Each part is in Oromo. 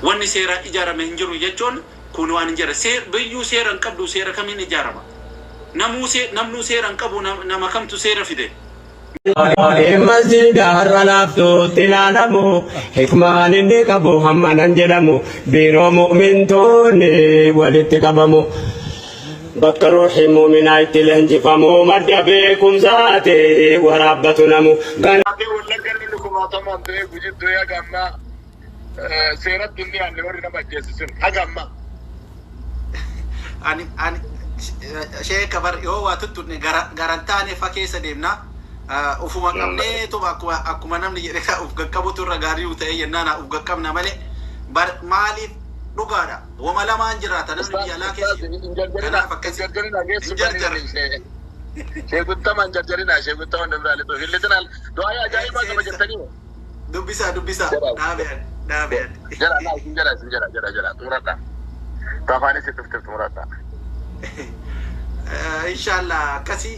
Wanni seeraan ijaarame hin jiru jechuun kun waan hin jirre. Biyyuu seera hin qabdu, seera kamiin ijaarama? Namnuu seera hin qabu, nama kamtu seera fide? Masjida har'a laaftuutti ilaalamu, hikmaan inni qabu hamma nan jedhamu, biiroo mu'mintoonni walitti qabamu. Bakka ruuxi mu'minaa itti leenjifamu, madda beekumsaati waraabbatu namu. Ate Wallagga namni kumaatamaan du'ee, Gujii du'ee, haga ammaa seeratti hin dhiyaanne warri nama ajjeese sun haga ammaa. Ani sheeka bar yoo waa tuttunne garantaane fa keessa deemna. Ufuma qabnee tuma akkuma namni jedhe uf qaqqabutu irra gaarii ta'e jennaan uf qaqqabna malee bar maaliif dhugaadha. Wama lamaan jiraata namni biyya alaa keessa jiru. Kanaaf akkasi. Hin jarjarre. Sheekuttamaan jarjarina, sheekuttamaan dabra lixu hin lixinaan du'aa ajaa'ibaa qaba jettanii. Dubbisaa, dubbisaa, dhaabee dhaabee. Jala laa, isin jala, isin jala, jala jala xumuradha. Tafaanis itti dhufte, xumuradha. Inshallah akkasi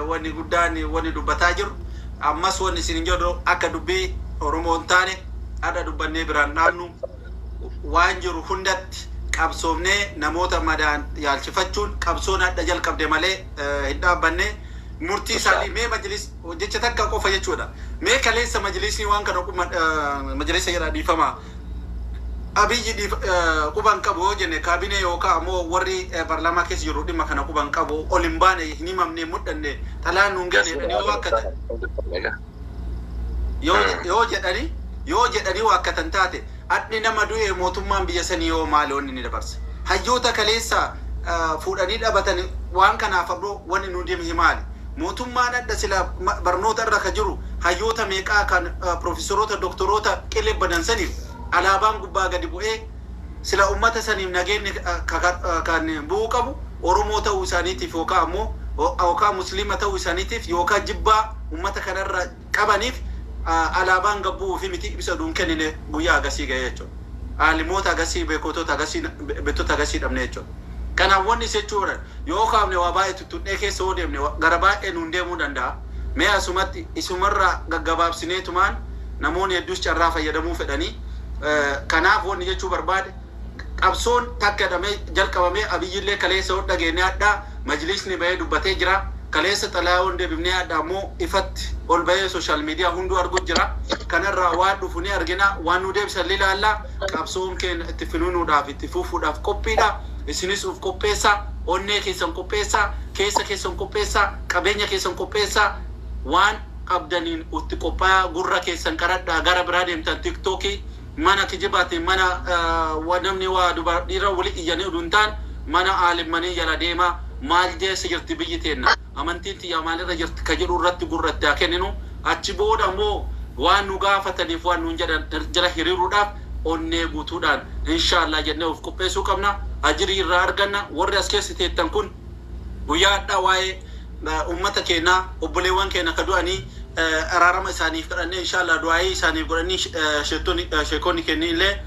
wanni guddaan wanni dubbataa jiru ammas wanni isin jedhu akka dubbii Oromoo hin taane hadha dubbannee biraan dhaabnu. Waan jiru hundatti qabsoofnee namoota madaan yaalchifachuun qabsoon hadha jalqabde malee hin dhaabbanne. Murtii isaanii mee majlis jecha takka qofa jechuudha. Mee kaleessa majlisni waan kana majlisa jedha, dhiifama, Abiyyi quban qabu yoo jenne, kaabinee yookaan ammoo warri paarlaamaa keessa jiru dhimma kana quban qabu, ol hin baane, hin himamne, hin mul'anne, xalaan nuun genne jedhanii yoo akka yoo jedhanii waa akkatan taate, hadhi nama du'e mootummaan biyya sanii yoo maali wanni ni dabarse? Hayyoota kaleessa fuudhanii dhabatan waan kanaaf abdoo wanni nu deemhe maali? Mootummaan adda sila barnoota irra ka jiru hayyoota meeqaa kan profeesoroota, doktoroota qilee badan saniif alaabaan gubbaa gadi bu'ee sila ummata saniif nageenyi kan bu'uu qabu Oromoo ta'uu isaaniitiif yookaan ammoo yookaan Musliima ta'uu isaaniitiif yookaan jibbaa ummata kanarra qabaniif alaabaan gabbu'uu fi miti ibsa duun kennine guyyaa agasii ga'ee jechuudha. Aalimoota agasii, beekotota agasii, beektota agasii dhabne jechuudha. Kanaaf wanni jechuudha yoo kaafne waa baay'ee tuttunnee keessa yoo deemne gara baay'ee nuun deemuu danda'a. Mee asumatti isumarraa gaggabaabsineetumaan namoonni hedduus carraa fayyadamuu fedhanii, kanaaf wanni jechuu barbaade qabsoon takka jedhamee jalqabamee Abiyyillee kaleessa yoo dhageenye hadhaa majlisni bahee dubbatee jira. Kaleessa xalayaa yoo deebifnee hadhaa ammoo ifatti ol bahee social media hunduu arguu jira. Kanarraa waan dhufu ni argina, waan nu deebisan ni ilaalla. Qabsoon keenya itti finuunuudhaaf, itti fufuudhaaf qophiidha. Isinis uf qopheessa, onnee keessan qopheessa, keessa keessan qopheessa, qabeenya keessan qopheessa, waan qabdaniin itti qophaa'aa, gurra keessan qaradhaa. Gara biraa deemtan TikTokii mana kijibaatiin, mana namni waa dubar dhiira wali iyyanii oduu hin taane, mana aalimmanii jala deemaa. Maal jeessa jirti biyyi teenna, amantiin tiyya maalirra jirti ka jedhu irratti gurratti haa kenninu. Achi booda ammoo waan nu gaafataniif, waan nuun jedhan jala hiriiruudhaaf onnee guutuudhaan inshaallah jennee of qopheessuu qabna. Ajirii irraa arganna. Warri as keessa teettan kun guyyaa hadhaa waa'ee ummata keenyaa, obboleewwan keenya ka du'anii araarama isaaniif kadhannee, inshaallah du'aayii isaaniif godhanii, sheekonni keenya illee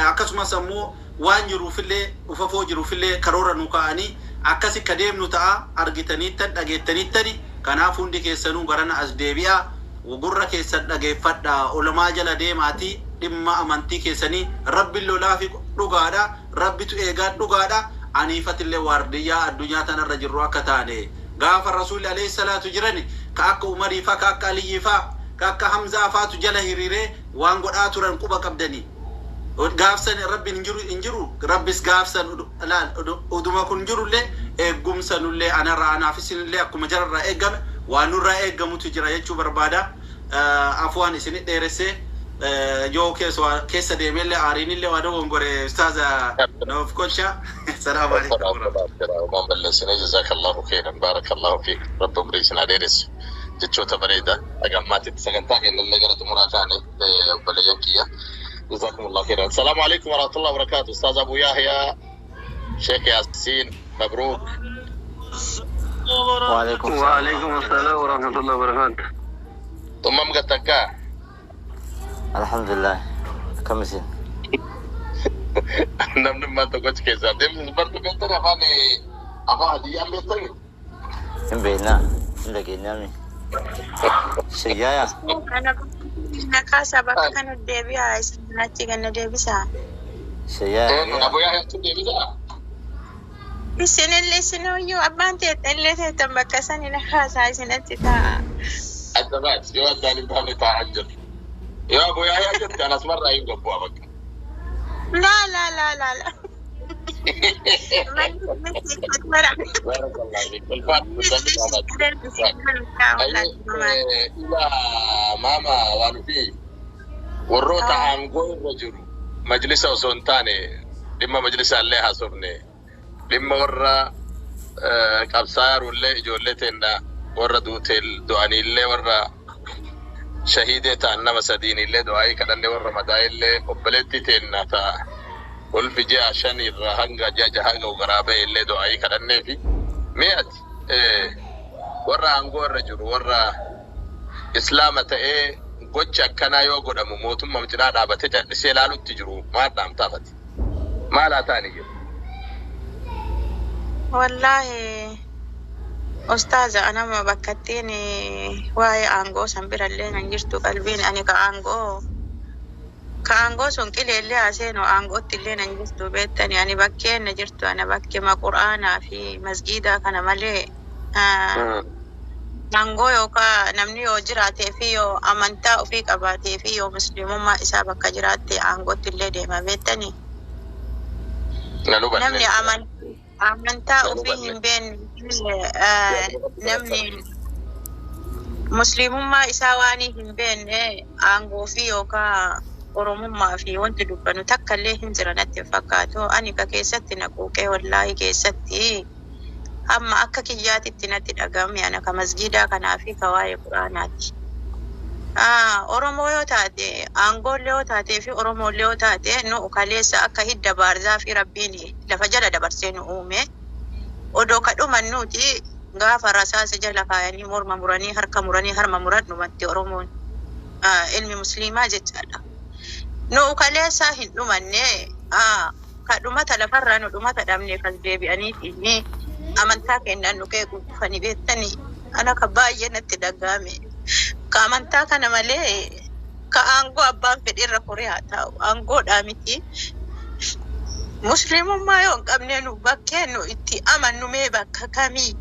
akkasumas ammoo waan jiruufillee ufafoo jiruufillee karoora nu kaa'anii akkasi ka deemnu ta'a argitaniittan dhageettaniittani. Kanaaf hundi keessanuu garana as deebi'a, gurra keessan dhageeffadha, ulamaa jala deemaati. Dhimma amantii keessanii Rabbi lolaa fi dhugaadha, Rabbitu eegaa dhugaadha. Aniifatillee waardiyyaa addunyaa tanarra jirru akka taane gaafa Rasuulli alayhi salaatu jirani ka akka Umarii faa, ka akka Aliyyii faa, ka akka Hamzaa faatu jala hiriiree waan godhaa turan quba qabdanii. Gaafsan Rabbiin hin jiru, hin jiru. Rabbis gaafsan laal uduma kun jirullee eeggumsa nullee anarraa anaaf isinillee akkuma jararraa eeggame waan nurraa eeggamutu jira jechuu barbaada. Afwaan isinit dheeressee yoo keessa deemellee aariinillee waa dogongore ustaaza noof kolcha. Salaamu alaikum. Waan balleessine. Jazakallahu khairan, barakallahu fiik, Rabbi umrii isin haa dheeressu. Jechoota bareeda. Haga ammaatitti sagantaa keenyallee gara xumuraa taane, obboleeyyan kiyya. Jazakumullahu khairan. Salaamu alaikum warahmatullahi wabarakatuh. Ustaaz Abu Yahya, Sheekh Yaasiin, mabruuk. وعليكم السلام. وعليكم السلام ورحمة الله وبركاته. Tummam gattakka. الحمد لله، كم isin? Namni ammaa tokko achi keessaa deemsis bartu beektani, afaan Hadiyyaan beektani. Hin beeknaa, hin dhageenyaami shayyaaya. Ana na kaasaa, bakka kana deebi'aa, isin achi ganna deebisaa. Shayyaa Eenyu nagayaa. Abu Yahyaatu deebisaa? Isinillee isinuyyuu abbaan teettanillee teettan bakka sani na kaasaa isinatti taa'a. Adda baati yoo addaan hin baafne taa'aa jiru. Yoo Abu Yahyaa jette anas marraa hin gobbu'a bakka. Laa laa laa laa laa. Barakallahu fiik. Ulfaatu Ayyee ilaa maama waan ofii warroota aangoo irra jiru majlisa osoo hin taane, dhimma majlisa illee haasofne, dhimma warra qabsaa'aa ijoollee teenna warra duutee du'aniillee, warra shahiidee ta'an nama sadiinillee du'aayii kadhanne, warra madaa'illee, obboleettii teenna ta'a ulfi ji'a 5 irraa hanga ji'a 6 ga'u garaa ba'e illee du'aayii kadhannee fi mee ati warra aangoo irra jiru, warra islaama ta'ee gocha akkanaa yoo godhamu mootummaa cinaa dhaabatee callisee ilaalutti jiru maal dhaamtaafati? Maal haa ta'ani jiru? Wallaahi ustaaza, anama bakkattiin waa'ee aangoo san birallee nan jirtu qalbiin ani ka aangoo sun qileellee haseenu aangootti illee nan jirtu beektani. Ani bakkeen na jirtu ana bakkema qur'aanaa fi masgiidaa kana malee aangoo yookaan namni yoo jiraatee fi yoo amantaa ofii qabaatee fi yoo muslimummaa isaa bakka jiraatte aangootti illee deema beektani. Na hubanne. Namni amantaa ofii hin beekne, namni muslimummaa isaa waan hin beekne, aangoo fi yookaan oromummaa fi wanti dubbannu takka illee hin jira natti hin fakkaatu. Ani ka keessatti na quuqee, wallaahi keessatti hamma akka kiyyaatitti natti dhagahame ana ka masgiidaa kanaa fi ka waa'ee quraanaati. Oromoo yoo taate, aangoollee yoo taatee fi Oromoolee yoo taate, nu kaleessa akka hidda baarzaa fi rabbiin lafa jala dabarsee nu uume. Odoo kadhuman nuti gaafa rasaasa jala kaayanii morma muranii, harka muranii, harma muran dhumatti Oromoon ilmi musliimaa jechaadha. Nu kaleessa hin dhumanne, kadhumata lafarraa nu dhumata dhabne kas deebi'aniitiin amantaa kennaan nu qeequu dhufanii beektanii, ana ka baay'ee natti dhagahame. Ka amantaa kana malee ka aangoo abbaan fedheerra koree haa taa'u aangoodhaa miti. Musliimummaa yoo hin qabne nu bakkee nu itti amannu mee bakka kamii?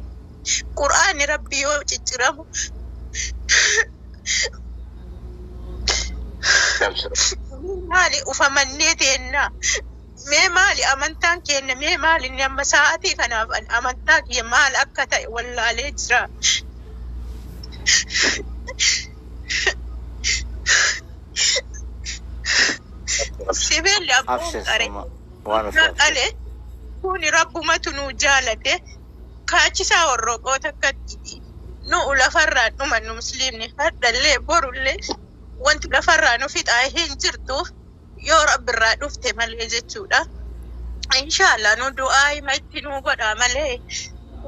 Qur'aanni rabbi yoo cicciramu maali ufamannee teennaa? Mee maali amantaan keenya? Mee maali inni amma sa'aatii kanaaf ani amantaa kiyya maal akka ta'e wallaalee jira. Sibiilli abboon Abshir qare suma waan ofii abshir. Qale kuni rabbumatu nu jaalate kaachisaa warroqoota akkatti nu lafarraa dhumannu musliimni hadhallee borullee wanti lafarraa nu fixaa hin jirtu yoo rabbirraa dhufte malee jechuudha. Inshallah nu du'aa hima itti nu godhaa malee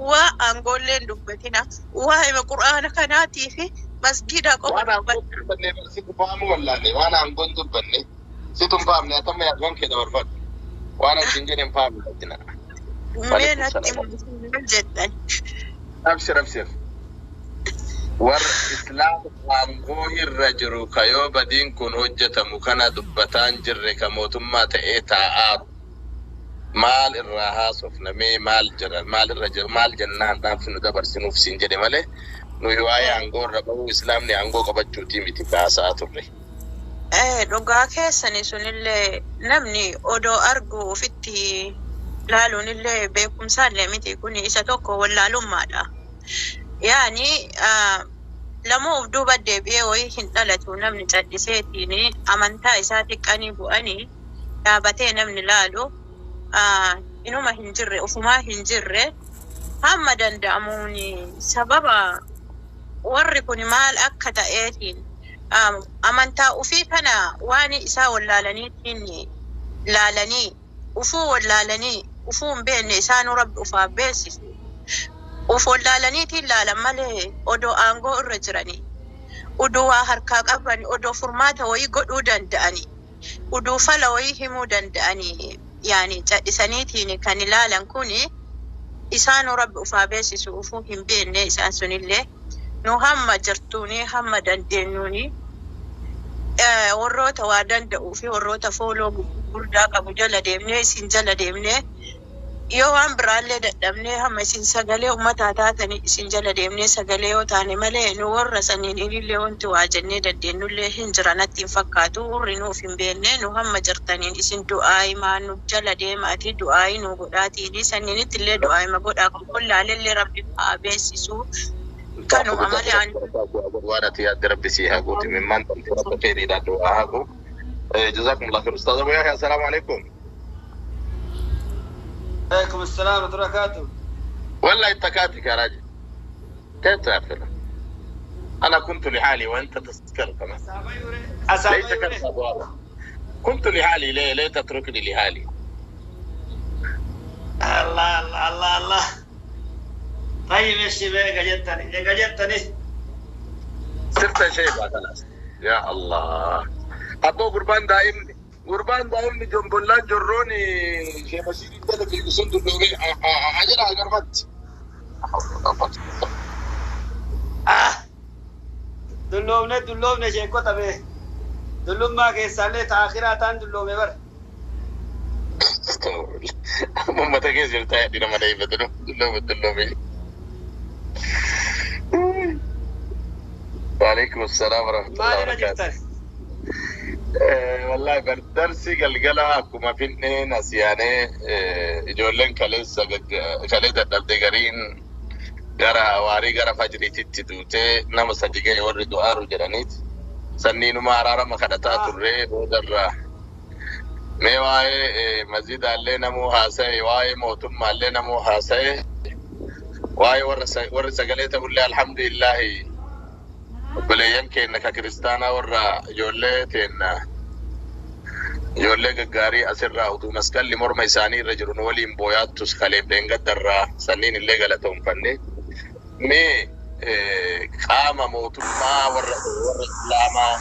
waa aangoollee hin dubbatina. Waa hima qur'aana kanaatii fi masgiida qofa Waan aangoo dubbadha. dubbanne situ faamu wallaale, waan aangoon dubbanne situ hin faamne, atamma yaadwan kee dabarfadhu. Waan ati hin jedhe hin faamne ajjina. Mee natti maal jettan? Abshir, abshir. Warra islaama aangoo irra jiru ka yoo badiin kun hojjetamu kana dubbataan jirre, ka mootummaa ta'ee taa'aaru maal irraa haasofna? Mee maal jira, maal irra jira, maal jennaan dhaamsi nu dabarsinuuf siin jedhe malee nuyi waa'ee aangoo irra bahuu, islaamni aangoo qabachuutii miti kaasaa turre. Dhugaa keessani sunillee namni odoo argu ofitti laaluunillee beekumsaallee miti, kun isa tokko wallaalummaadha. Yaani lamuu of duuba deebi'ee wayii hin dhalatu namni calliseetiin amantaa isaa xiqqanii bu'anii dhaabatee namni laalu inuma hin jirre, ofumaa hin jirre. Hamma danda'amuun sababa warri kun maal akka ta'eetiin amantaa ofii kana waan isaa wallaalaniitiin laalanii ufuu wallaalanii ufuu hin beekne isaanuu rabbi ufaaf beeksisu. Uf wallaalaniitiin laalan malee odoo aangoo irra jiranii, odoo waa harkaa qaban, odoo furmaata wayii godhuu danda'anii, odoo fala wayii himuu danda'anii, yaani callisaniitiin kan ilaalan kuni isaanuu rabbi ufaa beeksisu ufuu hin beekne isaan sunillee. Nu hamma jirtuuni hamma dandeenyuuni warroota waa danda'uu fi warroota fooloo gurguddaa qabu jala deemnee isin jala deemnee yoo waan biraallee dadhabnee hamma isin sagalee uummataa taatanii isin jala deemnee sagalee yoo taane malee nu warra saniin ilillee wanti waa jennee dandeenyullee hin jira natti hin fakkaatu. Warri nuuf hin beekne nu hamma jirtaniin isin du'aayimaa nu jala deemaatii du'aayi nu godhaatiini saniinitti illee du'aayima godhaa qulqullaalellee rabbi haa beeksisu. Kanuma malee ani Waan ati yaadde rabbi sii haa guutu. Mimmaan tamte rabbi kheyriidhaan du'aa haa guutu. جزاكم الله خير استاذ ابو يحيى، السلام عليكم. عليكم السلام ورحمة الله وبركاته. والله اتكاتك يا راجل، كيف تعرف؟ انا كنت لحالي وانت تسكر كمان. ليس كنت أبو، كنت لحالي، ليه ليه تتركني لحالي؟ الله الله الله الله. طيب يا شباب، قجدتني قجدتني. صرت شيبة خلاص، يا الله. أبو قربان دائم، قربان دائم جنبولان جروني شيء بشير انت في الصندوق عجلة قربت. آه dulloomne dulloomne sheekota be dullummaa keessaallee taakhiraa taan dulloome bar. Uummata keessa jirta nama dheeffatu dulloome dulloome. وعليكم السلام ورحمة الله maalirra وبركاته. Jirtan? Wallahi darsi galgala akkuma finneen as yaanee ijoolleen kaleessa kalee dadhabde gariin gara waarii gara fajriititti duutee nama sadi ga'e warri du'aaru jedhaniit sanniinuma araarama kadhataa turree boodarra mee waa'ee masjidaallee namuu haasa'e, waa'ee mootummaallee namuu haasa'e, waa'ee warra warri sagalee ta'ullee alhamdulillahi obboleeyyan keenya ka kiristaanaa warra ijoollee teenna ijoollee gaggaarii asirraa utuu masqalli morma isaanii irra jiru nu waliin booyaattus kaleef dheengaddarraa sanniin illee galatoonfanne. Mee qaama mootummaa warra warra islaamaa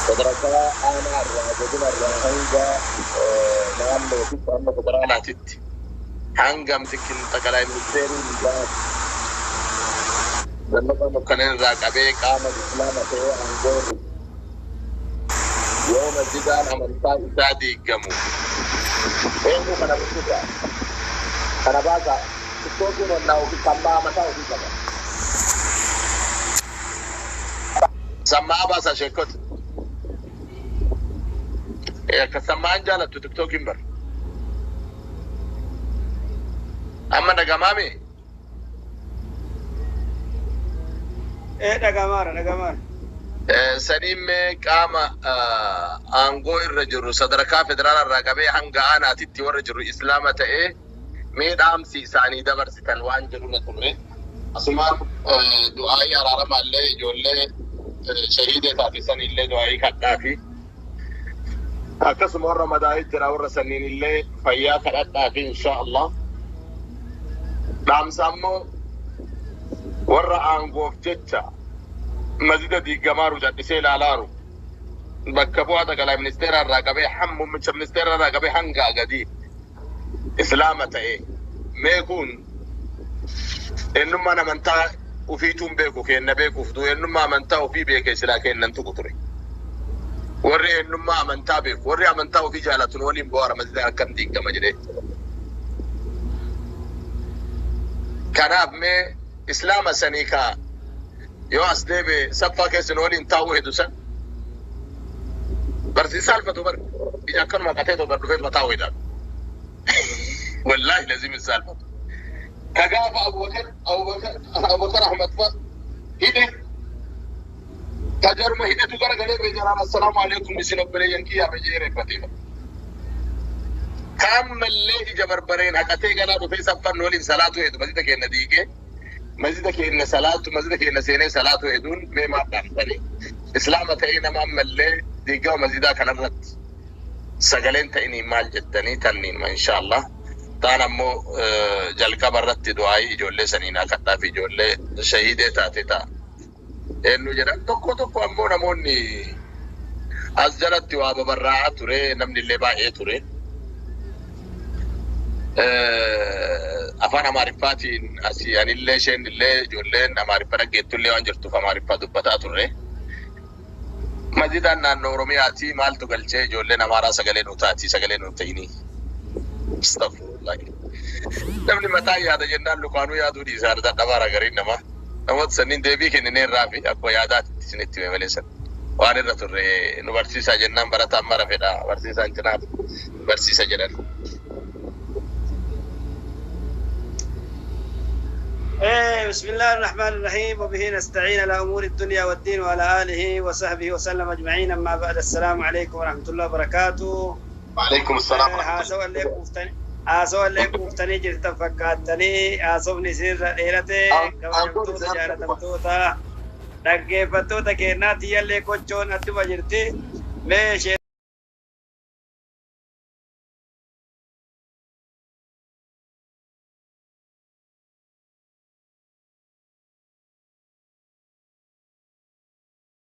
sadarkaa aanaa irraa godina irraa hanga naannootitti hamma federaalaatitti hangam tikkin xaqalaa ministeeriin Gannoota kanneen irraa qabee qaama islaama ta'ee aangoo yoo masjidaan amantaa isaa diigamu eenyu kana bulchuudha kana baasa tiktookiin onnaa ofii sammaa mataa ofii qaba sammaa baasa sheekota akka sammaan jaalattu tiktookiin bar amma dhagamaame. Ee, dhagamaara dhagamaara. Saniin mee qaama aangoo irra jiru sadarkaa federaala irraa qabee hanga aanaatitti warra jiru islaama ta'ee mee dhaamsi isaanii dabarsitan waan jiru na turre. Asumaan du'aayii araaramaallee ijoollee shahiidee taate illee du'aayii kadhaa fi akkasuma warra madaa'ii jira warra sanniin illee fayyaa kadhadhaa fi insha Allah. Dhaamsa ammoo warra aangoof jecha masjida diigamaaru callisee ilaalaaru bakka bu'aa xaqalaa ministeera irraa qabee ham muummicha ministeera irraa qabee hanga gadii islaama ta'e mee kun eenyummaan amantaa ufiituun beeku kenna beekuuf du eenyummaa amantaa ofii beeke silaa kennan tuqu ture. Warri eenyummaa amantaa beeku warri amantaa ofii jaalatu waliin bu'aara masjida akkam diigama jedhee. Kanaaf mee islaama sanii kaa yoo as deebe saffaa keessan waliin taa'uu hedu san barsiisaa alfatu bar ija akkanuma qatee tokko dhufee taa'uu hedaan. Wallaahi lazim hin saalfatu. Ka gaafa Abubakar Abubakar Abubakar Ahmad fa hidhe ka jaruma hidhetu gara galee beejaraan assalaamu alaikum isin obboleeyyan kiyyaa bejee reeffatee. Ka ammallee ija barbareen haqatee ganaa dhufee saffan waliin salaatu hedu masjida keenya diigee masjida keenya salaatu masjida keenya seenee salaatu heduun mee maal dhaamtanii islaama ta'ee nama ammallee diigama masjidaa kanarratti sagaleen ta'inii maal jettanii tanniin insha Allah. Taan ammoo jalqaba irratti du'aayii ijoollee saniin kadhaa fi ijoollee shahiidee taate ta'a. Eenyu jedhan tokko tokko ammoo namoonni as jalatti waa babarraa'aa ture namni illee baay'ee ture. Afaan Amaariffaatiin asii anillee isheen illee ijoolleen Amaariffa dhaggeettullee waan jirtuuf Amaariffaa dubbataa turre. Masjidaan naannoo Oromiyaati maaltu galchee ijoolleen Amaaraa sagalee nuu taati sagalee nuu ta'inii. Astaghfirullah. Namni mataa yaada jennaan lukaanuu yaaduu dhiisaa dadhabaara gariin namaa. Namoota sanniin deebii kennineerraa fi akkuma yaadaatti isinitti hime malee san. Waan irra turre nu barsiisaa jennaan barataan mara fedha barsiisaan cinaa barsiisa jedhan. إيه، بسم الله الرحمن الرحيم، وبه نستعين على أمور الدنيا والدين وعلى آله وصحبه وسلم أجمعين، أما بعد، السلام عليكم ورحمة الله وبركاته. وعليكم السلام ورحمة الله. Haasawallee quuftanii, haasawallee quuftanii jirtan fakkaattanii, haasofni isinirra dheerate. Kabajamtoota, jaalatamtoota, dhaggeeffattoota keenyaa, tiyyallee kochoon adduma jirti. Mee ishee